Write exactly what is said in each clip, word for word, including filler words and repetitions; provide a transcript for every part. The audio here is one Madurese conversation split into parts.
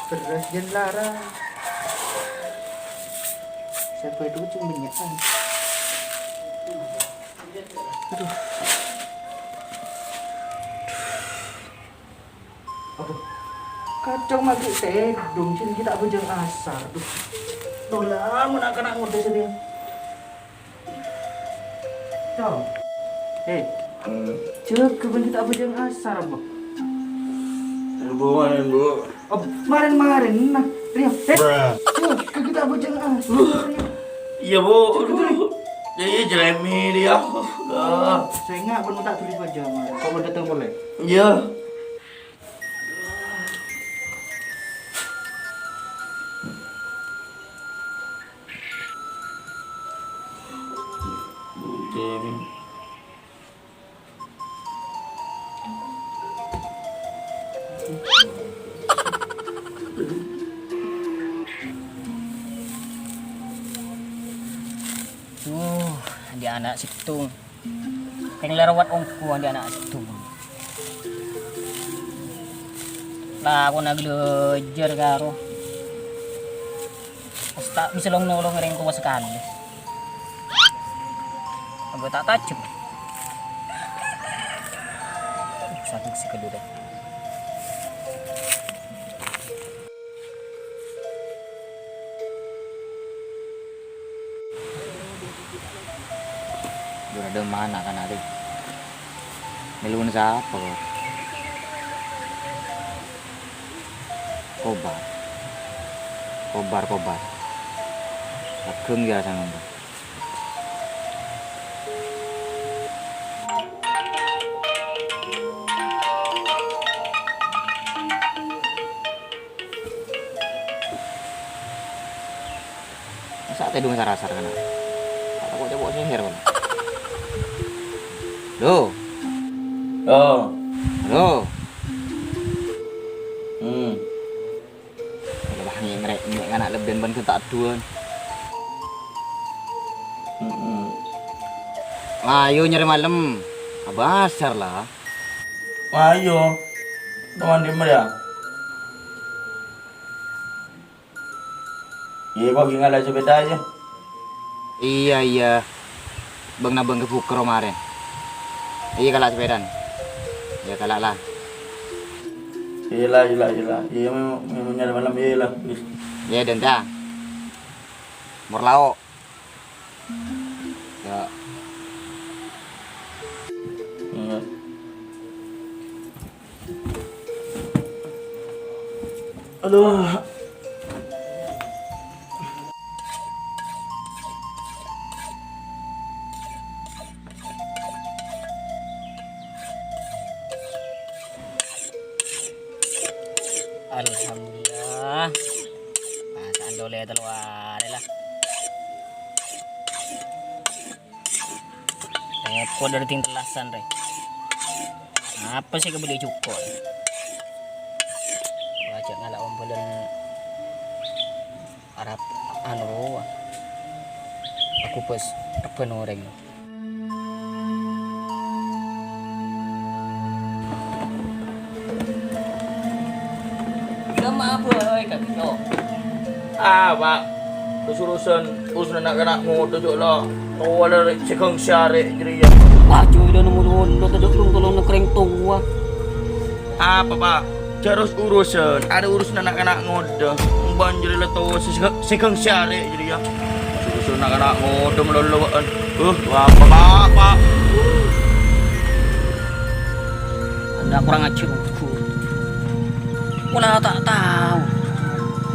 Beras jân lara. Sapa itu kucing bânnya'an. Aduh. Aduh. Kacau maghrib tèdung, sèngko' ta' abhâjâng asar. Duh. Tola, mon na'-kana' ngodâ sè dhiyâ. Cong. Hei. Jâgâ bân ghi' ta' abhâjâng asar, Bu. Hubungan, Bu. Oh, marèn-marèn, nah. Rio, hei. Jâgâ ghi' ta' abhâjâng asar, Rio. Iyâ, Bu. Aduh. Iyâ, iyâ, jeremi dia. Ah. Sènga' bân ta' bâli pajama. Kok bân dâteng polè? Iyâ. Duh, andi' ana' sèttong. Kèng la rowat ongghu andi' ana' sèttong. Lakona ghâlâjâr karo. Pas ta' bisa long-nolong orèng towa sakalè. Angghâ ta' tajhem. Sakèng sè ghâlâjâr. Bârâ' dâ' mana kana' rè? Mèlona sapa, Kobar? Kobar, Kobar, Kobar. Agâng ya sanapa. Masa' tèdung sar-asar kana'? Ta' tako' cobok sèhèr, kon. Halo? Yo. Halo? Hmm. Wah, ngèrèk, ngèrèk kana' lebbiyan bân ghi' ta' duwân. Mm-mm. Ayo nyarè malem. Abâsar la. Ayo. Teman di mana? Iyâ, kok ghi' ngala' sepèda, yâ? Iyâ, iyâ. Bâng-nabâng ka bhuker marèn. Iyâ, kala' sepèdana. Iyâ, kala' la. Iyâ la, iyâ la, iyâ la. Iyâ, mè-, mè-, mè-, nyarè malem, iyâ la. Wis. Iyâ, dânta. Mor lao'. Ya. Iya. Aduh. Alhamdulillah. Nah, sa'an dolè tello arè la. Repot dâri ting tellasan, rè. Apa sè kabelli jhuko'? Ajâ' ngala' ombâlân arep anu, aku pas rebbhân orèng. Ghâmma apa, oi, Kak Tito? Ah, Pak. Terus urusan, urusan na'-kana' ngodâ jhâ' la. Towa la rè', sè ghâng sè arè' jârèya. Wah, jârèya nomor wolu, tadâ' rung tolong nèkrèng towa. Apa, Pak? Jhâ' terros urusan, arè' urusan na'-kana' ngodâ. Bân jârèya la towa sè, sè ghâng sè arè' jârèya. Urusan na'-kana' ngodâ malolo bâ'ân. Uh, apa, Pak, Pak? Anda kurang ajar, Gur. Pola ta' tao.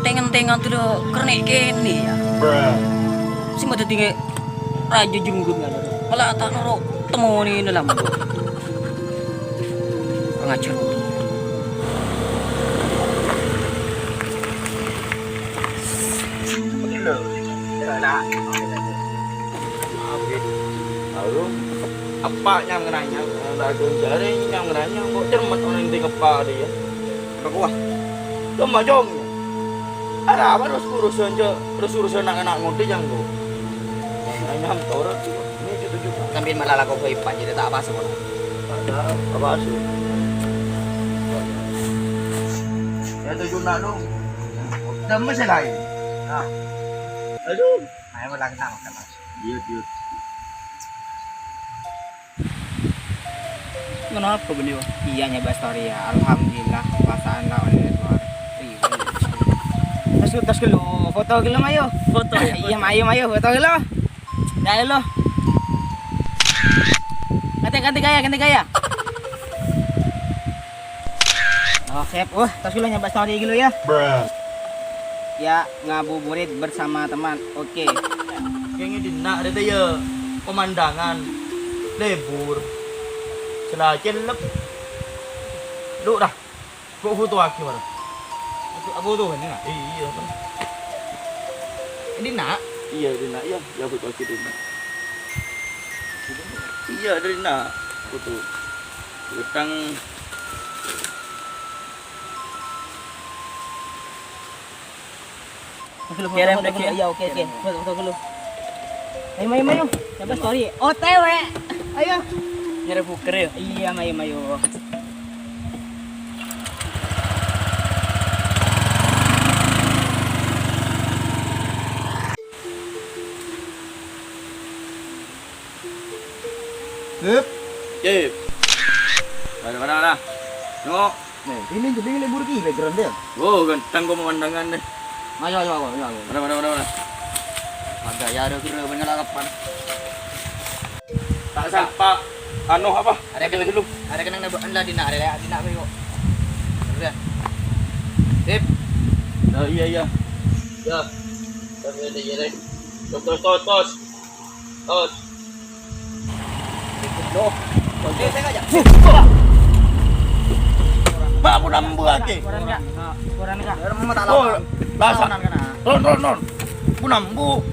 Tèng-ngèntèngan dulu kernek kene ya. Sè madaddi nge-, raja junggut ngala. Pola ta' noro' temoni dalam. Kurang ajar. Lalu, apa nyam ngenanyang? Lagu jari nyam ngenanyang, kok cermet orang yang tinggal apa dia? Apa kuah? Cuma jong. Ada apa terus urusan je, terus urusan anak-anak muda yang tu? Nyam turun, ini cucu-cucu. Sambil malah lagu boy pan, jadi tak apa semua. Ada apa sih? Ya tujuh nak dong. Dâmma sè laèn. Nah. Aduh. Ayo, ulang, kita makan, Mas. Iya, iya. Kenapa beliau? Iya, nyoba story ya. Alhamdulillah, perasaan lawan itu. Iya, iya. Tas, tas dulu, foto dulu, ayo. Foto ya, iya, foto. Ayo, ayo, foto dulu. Dah, dulu. Ganti, ganti gaya, ganti gaya. Oh, sip. Wah, tas dulu nyoba story dulu ya. Ya, ngabuburit bersama teman. Oke. Kèngèng dinna' rèya pemandangan lebur. Sela cellep. Lu dah. Kok foto aki, Mar? Aku, aku tuh, ini, nah. Iya, Mar. Ini, nak? Iya, ini, nak. Iya, ya, foto aki, ini, nak. Iya, dari, nak. Foto. Utang. Kirim lagi. Iya, oke, oke. Foto, foto dulu. Ayo, ayo, ayo. Coba story. O T W. Ayo. Nyari buker ya? Iya, ayo, ayo. Sip. Sip. Mana, mana, mana? Nengok. Nih, ini jadi ini buru ki background dia. Oh, ganteng kok pemandangan deh. Ayo, ayo, ayo, ayo, ayo. Mana, mana, mana, mana? Agak ya ada kira banyak lalapan. Tak sampa anu apa? Ada kena dulu. Ada kena nebak anda dina, ada dina apa kok? Udah. Sip. Oh, iya, iya. Ya. Tapi ada ya deh. Tos, tos, tos, tos. Tos. Loh. Mak, aku nambah ake. Koran enggak? Koran enggak? Oh, lasa. Ron, ron, ron. Aku nambah.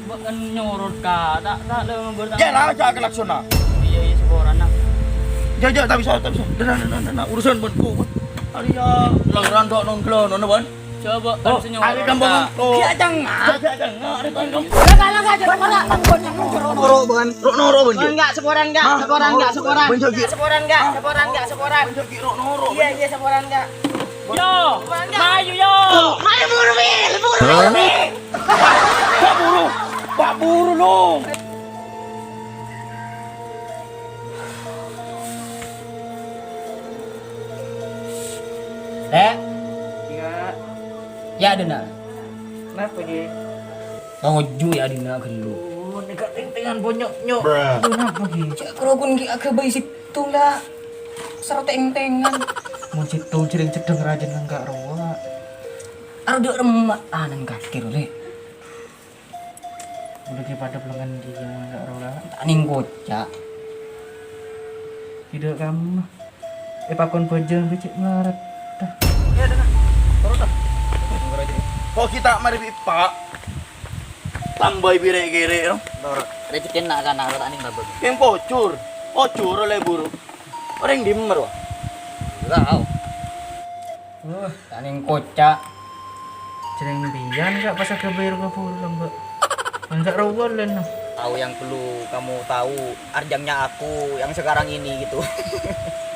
Bukan nyurut, Kak. Tak, tak, le, ngambil tak. Ya, lah, aja ke laksana. Iya, iya, sekoran, nah. Ya, ya, tak bisa, tak bisa. Dah, dah, dah, dah, dah. Urusan pun ku. Ari ya, lantaran dok nongkrong, nona, Wan. Coba kan senyum. Ari kampung. Oh. Dia cengak, dia cengak, ari kampung. Lah, lah, lah, jangan marah. Noro, bukan? Ro noro, bukan? Enggak, sekoran enggak, sekoran enggak, sekoran. Enggak, sekoran enggak, sekoran enggak, sekoran. Ro noro. Iya, iya, sekoran enggak. Yo, mayu yo. Mayu buru, Bil, buru, Bil. Pak buru, Pak buru, dong. Eh? Iya. Ya, Dena. Kenapa, Ji? Ngoju ya, Dena, gelu. Oh, neka teng-tengan bonyok-nyok. Bruh. Kenapa, Ji? Cek kerokon ki agak bayi situ lah. Sero teng-tengan. Mun situ jering cedeng rajin nengka rowa. Aro dek remak anan kaki, Rule. Udah ki padep lengan dia nengka rowa. Tak ning kocak. Tidak kamu. Eh, pakon bajang becek melarat. Dah. Ya, dah, dah. Turun, dah. Kok kita mari, Pak? Tambahi bire-kire, no? Turun. Rezeki nak kan, nak tak ning babak. Yang pocur. Pocur oleh buru. Orang dimer, wah. Tahu. Uh, tak ning kocak. Jeneng mbiyan, Kak, pas agak bayar ke buru, Mbak. Enggak rawon, Len. Tahu yang perlu kamu tahu, arjangnya aku yang sekarang ini, gitu.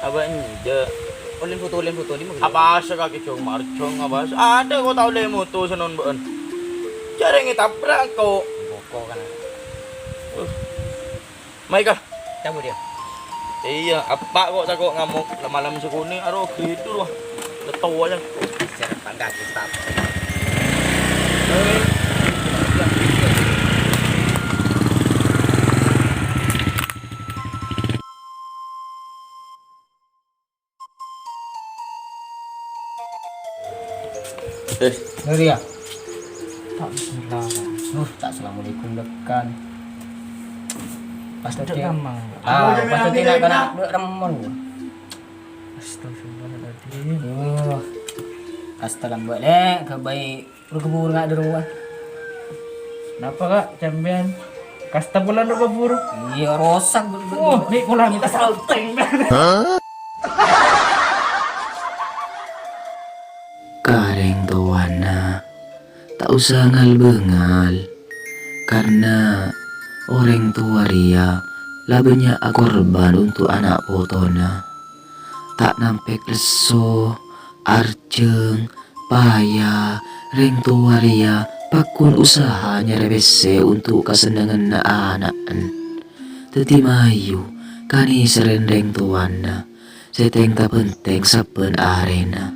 Apa enggak? Ulin foto, ulin foto, di mana? Apa asa kaki jong marjong, apa asa? Ada kok tahu le moto senon, Mbak. Jarang tabrak kok. Boko kan. Uh. Mai, Kak. Cabut ya? Iya, apa kok tako' ngamuk malam sekuni? Aduh, gitu loh. Leto aja. Siap, tangga kita. Eh. Ngeri ya? Tak bismillah. Duh, tak assalamualaikum dekan. Pas tadi. Ah, pas tadi nak kena duit remon. Astagfirullahaladzim. Duh. Astaga, Mbak, Lek, gak baik. Buru-buru nggak di rumah. Kenapa, Kak? Sampean kasta bulan rupa buru? Iya, rosak, Bu. Oh, nih pulang kita salting. Ka rèng towana, ta' osa ngal-bângal, karna orèng towa rèya la bânnya' akorban onto' ana' potona. Ta' nampè' lesso, arjhâng, Paya rèng towa rèya paggun usaha nyarè pèssè onto' kasennengnganna ana'en. Dhâddhi mayu kanèserrèn rèng towana sè teng-tabenteng sabbhân arèna.